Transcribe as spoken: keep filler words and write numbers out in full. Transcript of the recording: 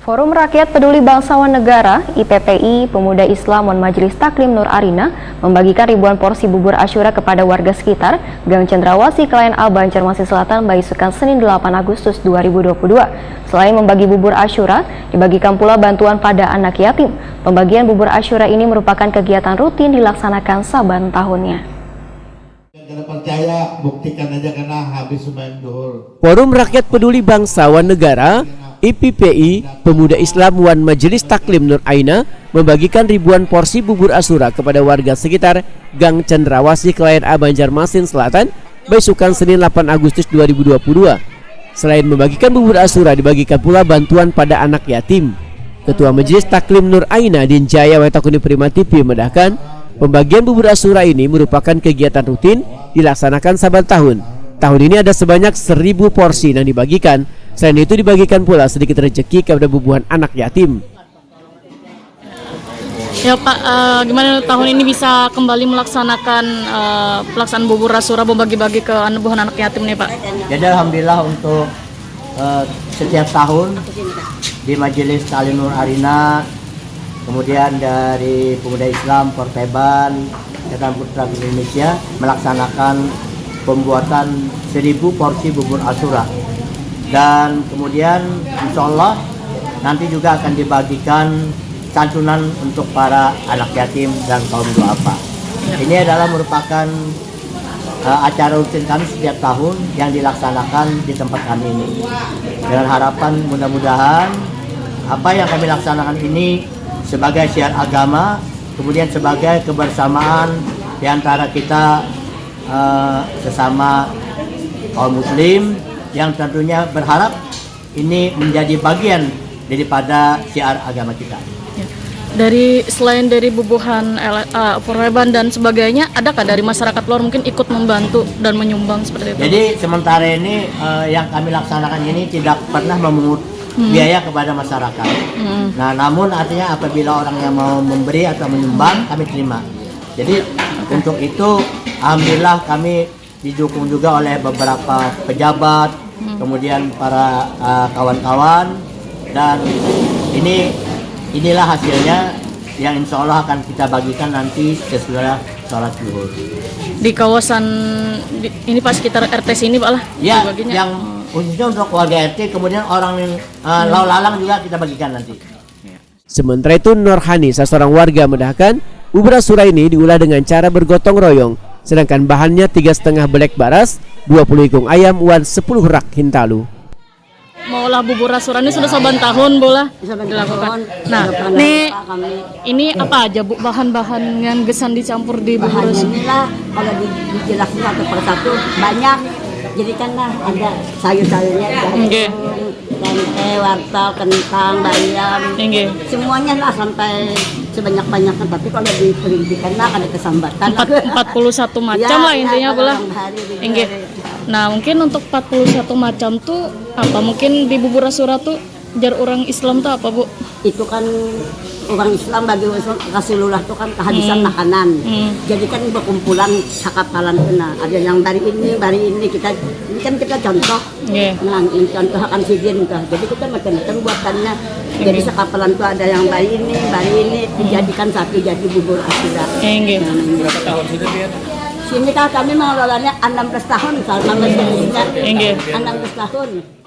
Forum Rakyat Peduli Bangsawan Negara, I P P I, Pemuda Islam wan Majelis Taklim Nur Arina membagikan ribuan porsi bubur Asyura kepada warga sekitar Gang Cendrawasih Kelayan A, Banjarmasin Selatan, baisukan Senin delapan Agustus dua ribu dua puluh dua. Selain membagi bubur Asyura, dibagikan pula bantuan pada anak yatim. Pembagian bubur Asyura ini merupakan kegiatan rutin dilaksanakan saban tahunnya. Kada percaya, buktikan aja kena habis sembahyang duhur. Forum Rakyat Peduli Bangsawan Negara, I P P I, Pemuda Islam wan Majelis Taklim Nur Aina membagikan ribuan porsi bubur Asyura kepada warga sekitar Gang Cendrawasih Kelayan A, Banjarmasin Selatan, baisukan Senin delapan Agustus dua ribu dua puluh dua. Selain membagikan bubur Asyura, dibagikan pula bantuan pada anak yatim. Ketua Majelis Taklim Nur Aina, Din Jaya, watakuni Prima T V, madahkan, pembagian bubur Asyura ini merupakan kegiatan rutin dilaksanakan saban tahun. Tahun ini ada sebanyak seribu porsi yang dibagikan. Selain itu, dibagikan pula sedikit rezeki kepada bubuhan anak yatim. Ya Pak, eh, gimana tahun ini bisa kembali melaksanakan eh, pelaksanaan bubur Asyura, membagi-bagi ke anu, buhan anak yatim nih Pak? Jadi alhamdulillah untuk eh, setiap tahun di Majelis Taklim Nur Arina, kemudian dari Pemuda Islam Korteban, Ikatan Putra Indonesia melaksanakan pembuatan seribu porsi bubur Asyura. Dan kemudian insya Allah nanti juga akan dibagikan santunan untuk para anak yatim dan kaum duafa. Ini adalah merupakan eh, acara rutin kami setiap tahun yang dilaksanakan di tempat kami ini. Dengan harapan mudah-mudahan apa yang kami laksanakan ini sebagai syiar agama, kemudian sebagai kebersamaan di antara kita eh, sesama kaum muslim yang tentunya berharap ini menjadi bagian daripada syiar agama kita. Dari selain dari bubuhan L- uh, Purweban dan sebagainya, adakah dari masyarakat luar mungkin ikut membantu dan menyumbang seperti itu? Jadi sementara ini eh, yang kami laksanakan ini tidak pernah memungut biaya kepada masyarakat. Nah, namun artinya apabila orang yang mau memberi atau menyumbang, kami terima. Jadi untuk itu alhamdulillah kami didukung juga oleh beberapa pejabat, kemudian para uh, kawan-kawan, dan ini inilah hasilnya yang insya Allah akan kita bagikan nanti sesudah sholat zuhur. Di kawasan di, ini Pak, sekitar R T sini Pak lah? Ya, dibaginya. Yang khususnya untuk warga R T, kemudian orang yang uh, lalu lalang juga kita bagikan nanti. Sementara itu, Norhani, saseorang warga, madahkan bubur Asyura ini diulah dengan cara bergotong royong, sedangkan bahannya tiga setengah belek baras, dua puluh ikung ayam, wan sepuluh rak hintalu. Maulah bubur Asyura ini sudah saban tahun, bola? Saban tahun. Nah, ini ini apa aja, Bu, bahan-bahan yang gasan dicampur di bubur Asyura? Inilah, kalau dijelasin satu persatu, banyak. Jadi kan lah ada sayur-sayurnya, okay. Tempe, wartel, kentang, bayam, Inggih. Semuanya lah sampai sebanyak-banyaknya. Tapi kalau diperintikan lah ada kesambatan. Empat, empat puluh satu macam ya, lah intinya ya, pulang. Inggih. Nah, mungkin untuk empat puluh satu macam tuh apa? Mungkin di bubur Asyura tuh jar orang Islam tuh apa, Bu? Itu kan orang Islam bagi Rasulullah tuh kan kehabisan hmm. makanan. Hmm. Jadi kan berkumpulan sakapalan tuh nah, ada yang dari ini, dari ini kita ini kan kita contoh. Yeah. Nah, ini contoh akan sidin tuh. Jadi kita macam-macam buatannya. Jadi sekapelan tuh ada yang bari ini, bari ini, dijadikan satu jadi bubur Asyura. Inggih. Nah, berapa tahun sudah dia? Sini kan kami mengelolanya enam belas tahun, kalau enam belas tahun. Inggih. Enam belas tahun.